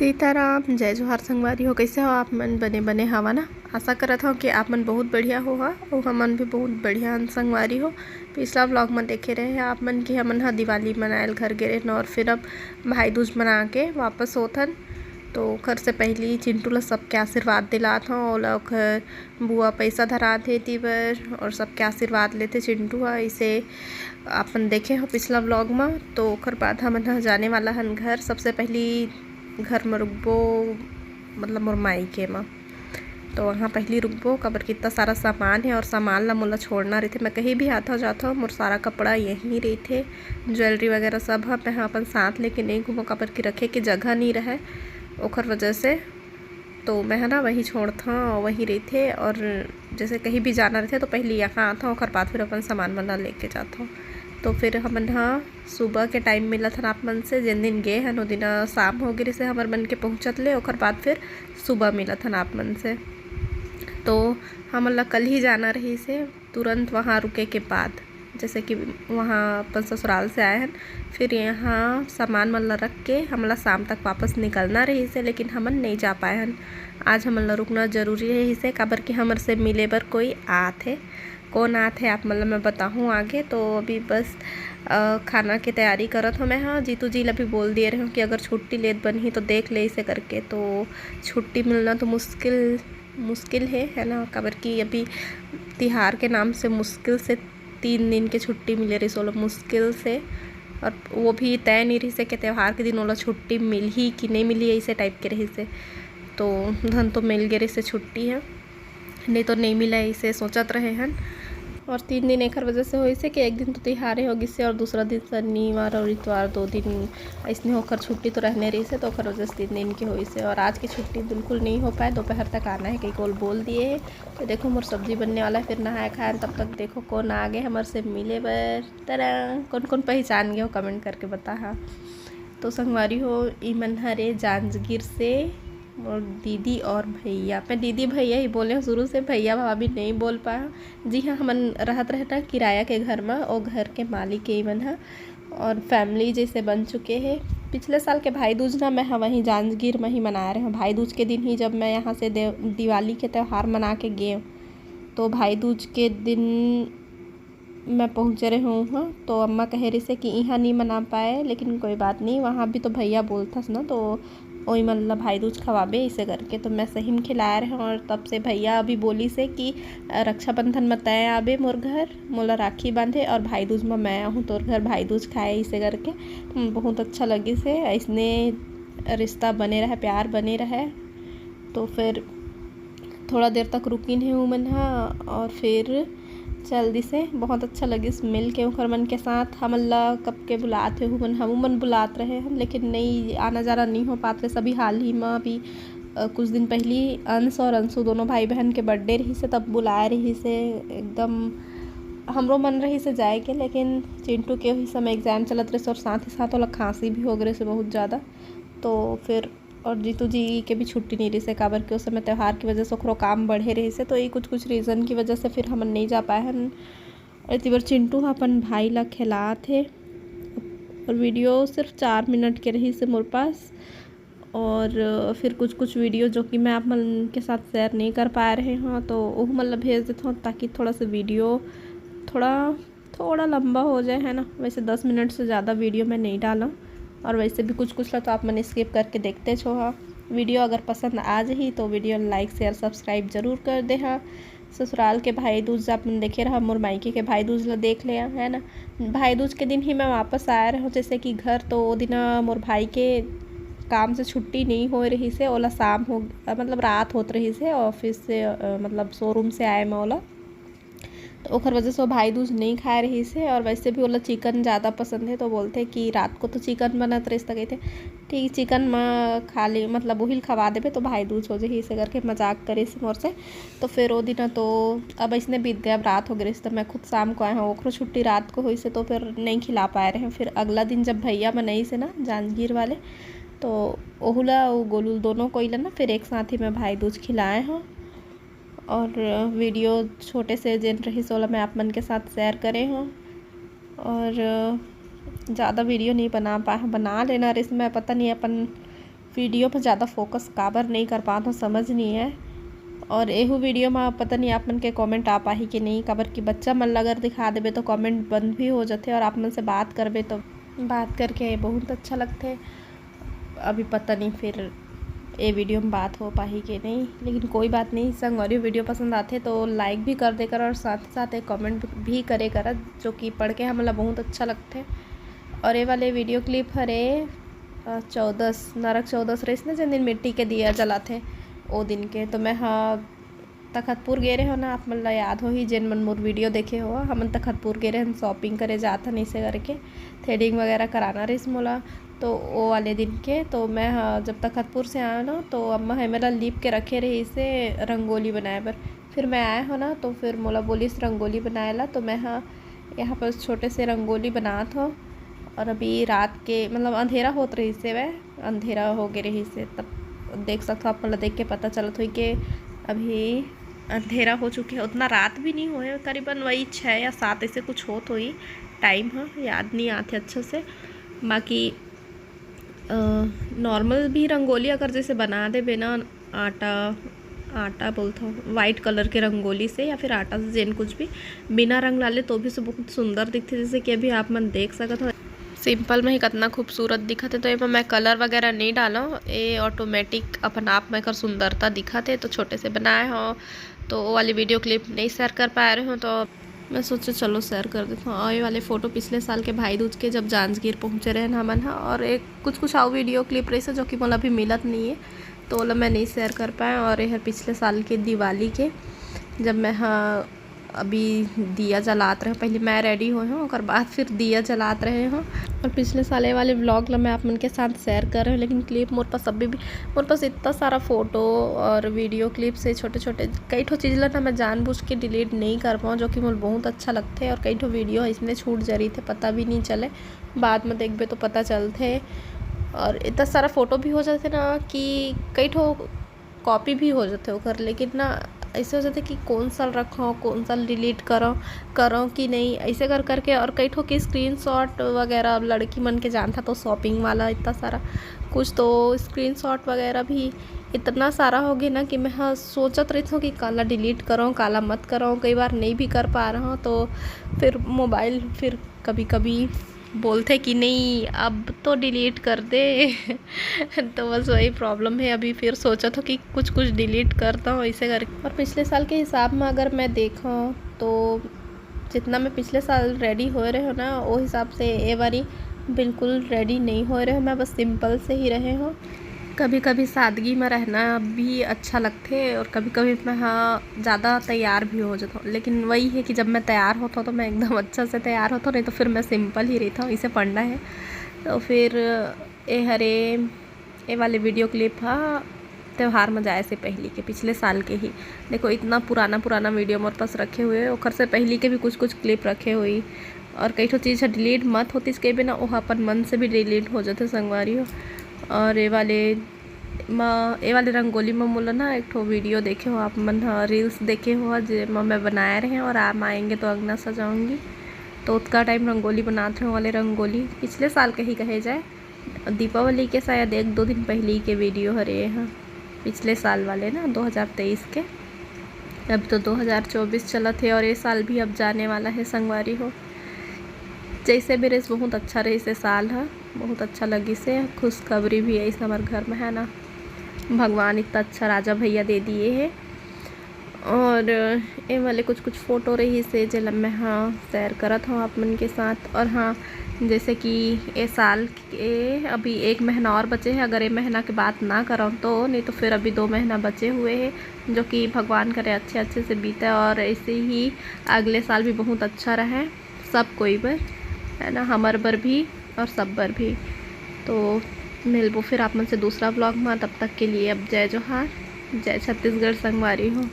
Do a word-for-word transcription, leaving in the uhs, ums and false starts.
सीताराम, जय जोहार संगवारी हो। कइसे हो आप मन? बने बने हवा ना? आशा करत हव कि आप मन बहुत बढ़िया होहा अउ हमन भी बहुत बढ़िया हन संगवारी हो। पिछला vlog म देखे रहे आप मन कि हमन ह दिवाली मनाए ल घर गे रहेन अउ फिर अब भाई दूज मना के वापस होथन। तो ओखर से पहिली चिंटू ल सबके आशीर्वाद दिलात हव, ओला ओखर बुआ पैसा धरात हे ती बर अउ सबके आशीर्वाद लेथे चिंटू ह। इसे अपन देखे हो पिछला vlog म। तो ओखर बाद हमन ह जाने वाला हन घर। सबसे पहिली घर म रुकबो, मतलब मोर मायके म। तो वहाँ पहिली रुकबो, काबर कि इतना सारा सामान हे अउ सामान ला मोला छोड़ना रहिथे। मैं कहीं भी आथव जाथव, मोर सारा कपड़ा यहीं रहिथे, jewellery वगैरह सब ह मैं ह अपन साथ लेके नहीं घूमो, काबर कि रखे के जगह नहीं रहे, ओखर वजह से। तो मैं ह ना वही छोड़थव, वही रहिथे। अउ जैसे कहीं भी जाना रहिथे तो पहिली यहाँ आथव, ओखर बाद फिर अपन सामान मन ला लेके जाथव। तो फिर हमन ह सुबह के time मिलत हन आप मन से। जेन दिन गे हन, ओ दिन शाम हो गे रहिसे हमर मन के पहुँचत ले, ओखर बाद फिर सुबह मिलत हन आप मन से। तो हमन ला कल ही जाना रहिसे, तुरंत वहाँ रुके के बाद, जैसे कि वहाँ अपन ससुराल से आए हन, फिर यहाँ सामान मन ला रख के हमला शाम तक वापस निकलना रहिसे, लेकिन हमन नहीं जा पाए हन। आज हमन ला रुकना जरूरी रहिसे, काबर कि हमर से मिले बर कोई आत हे। कौन आत हे आप मन ला मैं बताहूँ आगे। तो अभी बस अ, खाना के तैयारी करत हव मैं ह। जीतू जी ला भी बोल दिए रहे हव कि अगर छुट्टी लेत बनही तो देख ले इसे करके। तो छुट्टी मिलना तो मुश्किल, मुश्किल हे, है ना, काबर कि अभी तिहार के नाम से मुश्किल से तीन दिन के छुट्टी मिले रहिस ओला, मुश्किल से। अउ वो भी तय नहीं रहिसे कि त्योहार के दिन ओला छुट्टी मिलही कि नहीं मिलही, ऐसे type के रहिसे। तो धन तो मिल गे रहिसे छुट्टी ह, नहीं तो नहीं मिले, इसे सोचत रहे हन। अउ तीन दिन एकर वजह से होइसे कि एक दिन तो तिहारे हो गिसे अउ दूसरा दिन शनिवार अउ इतवार, दो दिन अइसने ओकर छुट्टी तो रहने रहिसे, तो ओकर वजह से तीन दिन के होइसे। अउ आज की छुट्टी बिल्कुल नहीं हो पाए, दोपहर तक आना है कहिके ओला बोल दिए हे। तो देखो मोर सब्जी बनने वाला है, फिर नहाए खाए, तब तक देखो कौन आ गए हमर से मिले बर। तरा, कौन कौन पहचान गए हो comment करके बताहा। तो संगवारी हो, ई मन हरे जांजगीर से मोर दीदी अउ भैया। मैं दीदी भैया ही बोले हूँ शुरू से, भैया भाभी नहीं बोल पाए हूँ। जी हाँ, हमन रहत रहे ना किराया के घर म, ओ घर के मालिक हे ई मन ह, अउ family जैसे बन चुके हे। पिछले साल के भाई दूज ना मैं ह वहीं जांजगीर म ही मनाए रहे हूँ। भाई दूज के दिन ही जब मैं यहाँ से देव-, दिवाली के त्यौहार मना के गे हूँ, तो भाई दूज के दिन मैं पहुँचे रहे हूँ, तो अम्मा कहे रहिसे कि इहाँ नहीं मना पाए, लेकिन कोई बात नहीं, वहाँ भी तो भैया बोलथस ना, तो ओई मन ला भाई दूज खवाबे, इसे करके। तो मैं सही में खिलाए रहे हूँ, अउ तब से भैया अभी बोलिसे कि रक्षाबंधन म तय आबे मोर घर, मोला राखी बांधे, अउ भाई दूज म मैं आहूँ तोर घर भाई दूज खाए, इसे करके। हम्म, बहुत अच्छा लगिसे, ऐसने रिश्ता बने रहे, प्यार बने रहे। तो फिर थोड़ा देर तक रुकिन हे उमन ह, अउ फिर चल दिसे। बहुत अच्छा लगिस मिल के ओखर मन के साथ। हमन ला कब के बुलात हे उमन, हमू मन बुलात रहे हन, लेकिन नहीं, आना जाना नहीं हो पात रहे। सभी हाल ही म अभी, अ, कुछ दिन पहली अंश अउ अंशु दोनों भाई बहन के birthday रहिसे, तब बुलाए रहिसे। एकदम हमरो मन रहिसे जाए के, लेकिन चिंटू के उही समय exam चलत रहिसे अउ साथ ही साथ ओला खांसी भी हो गे रहिसे बहुत ज़्यादा। तो फिर अउ जीतू जी के भी छुट्टी नहीं रहिसे, काबर कि उस समय त्यौहार की वजह से ओकरो काम बढ़े रहिसे, तो ये कुछ कुछ reason की वजह से फिर हमन नहीं जा पाए हन। अउ इति बर चिंटू ह अपन भाई ला खेलात हे। अउ video सिर्फ चार मिनट के रहिसे मोर पास, अउ फिर कुछ कुछ video जो कि मैं आप मन के साथ share नहीं कर पाए रहे हूँ, तो ओहू मन ला भेज देत हूँ, ताकि थोड़ा सा video थोड़ा थोड़ा लंबा हो जाए, है ना। वैसे दस मिनट से ज़्यादा video मैं नहीं डाला, अउ वैसे भी कुछ कुछ ला तो आप मन skip करके देखते छो हा। Video अगर पसंद आ जाही तो video like, share, subscribe जरूर कर दे हा। ससुराल के भाई दूज आप मन देखे रहा, मोर मायके के भाई दूज ला देख ले हा, है ना। भाई दूज के दिन ही मैं वापस आए रहे हूँ, जैसे कि घर, तो वो दिन मोर भाई के काम से छुट्टी नहीं हो रहिसे, ओला शाम हो, मतलब रात होत रहिसे office से, अ, मतलब showroom से आए मैं ओला। तो ओखर वजह से वो भाई दूज नहीं खाए रहिसे, अउ वैसे भी ओला chicken ज़्यादा पसंद हे, तो बोलथे कि रात को तो chicken बनत रहिस, त कहिथे, "ठीक, chicken म खा ले, मतलब उहिल खवा देबे तो भाई दूज हो जाही," इसे करके मजाक करिस मोर से। तो फिर वो दिन तो अब अइसने बीत गए, अब रात हो गए रहिस, तो मैं खुद शाम को आए हूँ, ओखरो छुट्टी रात को होइसे, तो फिर नहीं खिला पाए रहे। फिर अगला दिन जब भैया मन आइसे ना जांजगीर वाले, तो ओहू ला, वो गोलू दोनों कोई ला ना फिर एक साथ ही मैं भाई दूज खिलाए हूँ। अउ video छोटे से जेन रहिस ओला मैं आप मन के साथ share करे हूँ। अउ ज़्यादा video नहीं बना पाए हूँ, बना लेना रहिस मैं, पता नहीं अपन वीडियो पर ज़्यादा फोकस काबर नहीं कर पात हो, समझ नहीं है। और एहू वीडियो में पता नहीं आप मन के कमेंट आ पाही कि नहीं, काबर कि बच्चा मन ला अगर दिखा देबे तो कमेंट बंद भी हो जाथे और आप मन से बात करबे तो बात करके बहुत अच्छा लगथे। अभी पता नहीं फिर ए वीडियो में बात हो पाही कि नहीं, लेकिन कोई बात नहीं। संगवारी हो, वीडियो पसंद आथे तो लाइक भी कर दे कर और साथ साथ एक कमेंट भी करे कर, जो कि पढ़ के हमला बहुत अच्छा लगथे। और ये वाले वीडियो क्लिप हरे चौदस, नरक चौदस रहिस ना, जेन दिन मिट्टी के दिया जलाथे, ओ दिन के। तो मैं ह तखतपुर गे रहे हो ना, आप मन ला याद होही, जेन मन मोर वीडियो देखे हो, हमन तखतपुर गे रहे, हम शॉपिंग करे जात हन, इसे करके थ्रेडिंग वगैरह कराना रहिस मोला। तो वो वाले दिन के, तो मैं ह जब तखतपुर से आया ना, तो अम्मा ह मेला लीप के रखे रहिसे रंगोली बनाए बर। फिर मैं आया हो ना, तो फिर मोला बोलिस रंगोली बनाए ला, तो मैं ह यहाँ पर छोटे से रंगोली बनात हो। और अभी रात के, मतलब, अंधेरा होत रहिसे वै, अंधेरा हो गे रहिसे, तब देख सकथो, आप मन ला देख के पता चलत होही कि अभी अंधेरा हो चुके है। उतना रात भी नहीं होए, करीबन वही छः या सात ऐसे कुछ होत होही टाइम ह, याद नहीं आथे अच्छा से। बाकी नॉर्मल भी रंगोली अगर जैसे बना देबे ना, आटा, आटा बोलथो, वाइट कलर के रंगोली से या फिर आटा से, जेन कुछ भी, बिना रंग डाले तो भी से बहुत सुंदर दिखथे। जैसे कि अभी आप मन देख सकत हो, सिंपल में ही कितना खूबसूरत दिखत है। तो एमा मैं कलर वगैरह नहीं डालो, ये ऑटोमेटिक अपन आप में एकर सुंदरता दिखत है। तो छोटे से बनाए हो, तो वो वाली वीडियो क्लिप नहीं शेयर कर पाए रहे हो, तो मैं सोचे चलो शेयर कर देता हूँ। और ये वाले फ़ोटो पिछले साल के भाई दूज के, जब जांजगीर पहुँचे रहे हमन ह, और एक कुछ कुछ आओ वीडियो क्लिप रहिसे, जो कि मोला अभी मिलत नहीं है, तो ओला मैं नहीं शेयर कर पाए। और ये हर पिछले साल के दिवाली के, जब मैं ह अभी दिया जलात रहे, पहले मैं रेडी होए हूँ, ओकर बाद फिर दिया जलात रहे हूँ। और पिछले साल ये वाले व्लॉग ला मैं आप मन के साथ शेयर कर रहे हूँ, लेकिन क्लिप मोर पास अभी भी, मोर पास इतना सारा फ़ोटो और वीडियो क्लिप्स है, छोटे छोटे कई ठो चीज़ ला ना मैं जानबूझ के डिलीट नहीं कर पाऊँ, जो कि मोर बहुत अच्छा लगथे। और कई ठो वीडियो इसने छूट जा रही थे, पता भी नहीं चले, बाद में देखबे तो पता चलथे। और इतना सारा फ़ोटो भी हो जाथे ना कि कई ठो कॉपी भी हो जाथे ओकर, लेकिन ना ऐसे हो जाथे कि कौन सा रखो, कौन सा डिलीट करो, करो कि नहीं, ऐसे कर करके। और कई ठो के स्क्रीनशॉट वगैरह, अब लड़की मन के जानथा तो शॉपिंग वाला इतना सारा कुछ, तो स्क्रीनशॉट वगैरह भी इतना सारा हो गया ना कि मैं ह सोचत रहिथों कि काला डिलीट करो, काला मत करो। कई बार नहीं भी कर पा रहा हूँ, तो फिर मोबाइल फिर कभी कभी बोलथे कि नहीं, अब तो डिलीट कर दे। तो बस वही प्रॉब्लम है, अभी फिर सोचत हो कि कुछ कुछ डिलीट करता हूँ ऐसे करके। और पिछले साल के हिसाब में अगर मैं देखूँ तो जितना मैं पिछले साल रेडी होए रहे हो ना, वो हिसाब से ये बारी बिल्कुल रेडी नहीं होए रहे हो, मैं बस सिंपल से ही रहे हो। कभी कभी सादगी में रहना भी अच्छा लगथे और कभी कभी मैं, हाँ, ज़्यादा तैयार भी हो जाता हूँ, लेकिन वही है कि जब मैं तैयार होता हूँ तो मैं एकदम अच्छा से तैयार होता हूँ, नहीं तो फिर मैं सिंपल ही रहता हूँ, इसे पढ़ना है। तो फिर ए हरे, ए वाले वीडियो क्लिप हा त्यौहार में जाए से पहले के, पिछले साल के ही। देखो, इतना पुराना पुराना वीडियो मोर पास रखे हुए, ओकर से पहले के भी कुछ कुछ क्लिप रखे हुई। और कई ठो चीज़ ह डिलीट मत होतिस के बिना, ओह अपन मन से भी डिलीट हो जाथे, संगवारी हो। और ये वाले म, ये वाले रंगोली में मोला ना एक ठो वीडियो देखे हो आप मन ह, रील्स देखे हो, जे म मैं बनाए रहे और आप आएंगे तो अंगना सजाऊंगी। तो उतका टाइम रंगोली बनात रहे, वाले रंगोली पिछले साल के ही कहे जाए, दीपावली के शायद एक दो दिन पहले ही के वीडियो हरे ये ह, पिछले साल वाले ना, दो हज़ार तेईस के। अब तो दो हज़ार चौबीस चलत है और ये साल भी अब जाने वाला है, संगवारी हो। जैसे भी रहिस, बहुत अच्छा रहिस ये साल ह, बहुत अच्छा लगिस हे। खुशखबरी भी आइस हमर घर में, है ना, भगवान इतना अच्छा राजा भैया दे दिए हे। और ए वाले कुछ कुछ फ़ोटो रहिस हे, जेला मैं, हाँ, शेयर करत हूँ आप मन के साथ। और हाँ, जैसे कि ए साल के अभी एक महीना और बचे है, अगर ए महीना के बात ना करम तो, नहीं तो फिर अभी दो महीना बचे हुए है, जो कि भगवान करे अच्छे अच्छे से बीते और ऐसे ही अगले साल भी बहुत अच्छा रहे सब कोई बर, है ना, हमर बर भी और सब बर भी। तो मिलबो फिर आप मन से दूसरा व्लॉग में, तब तक के लिए अब जय जोहार, जय छत्तीसगढ़ संगवारी हो।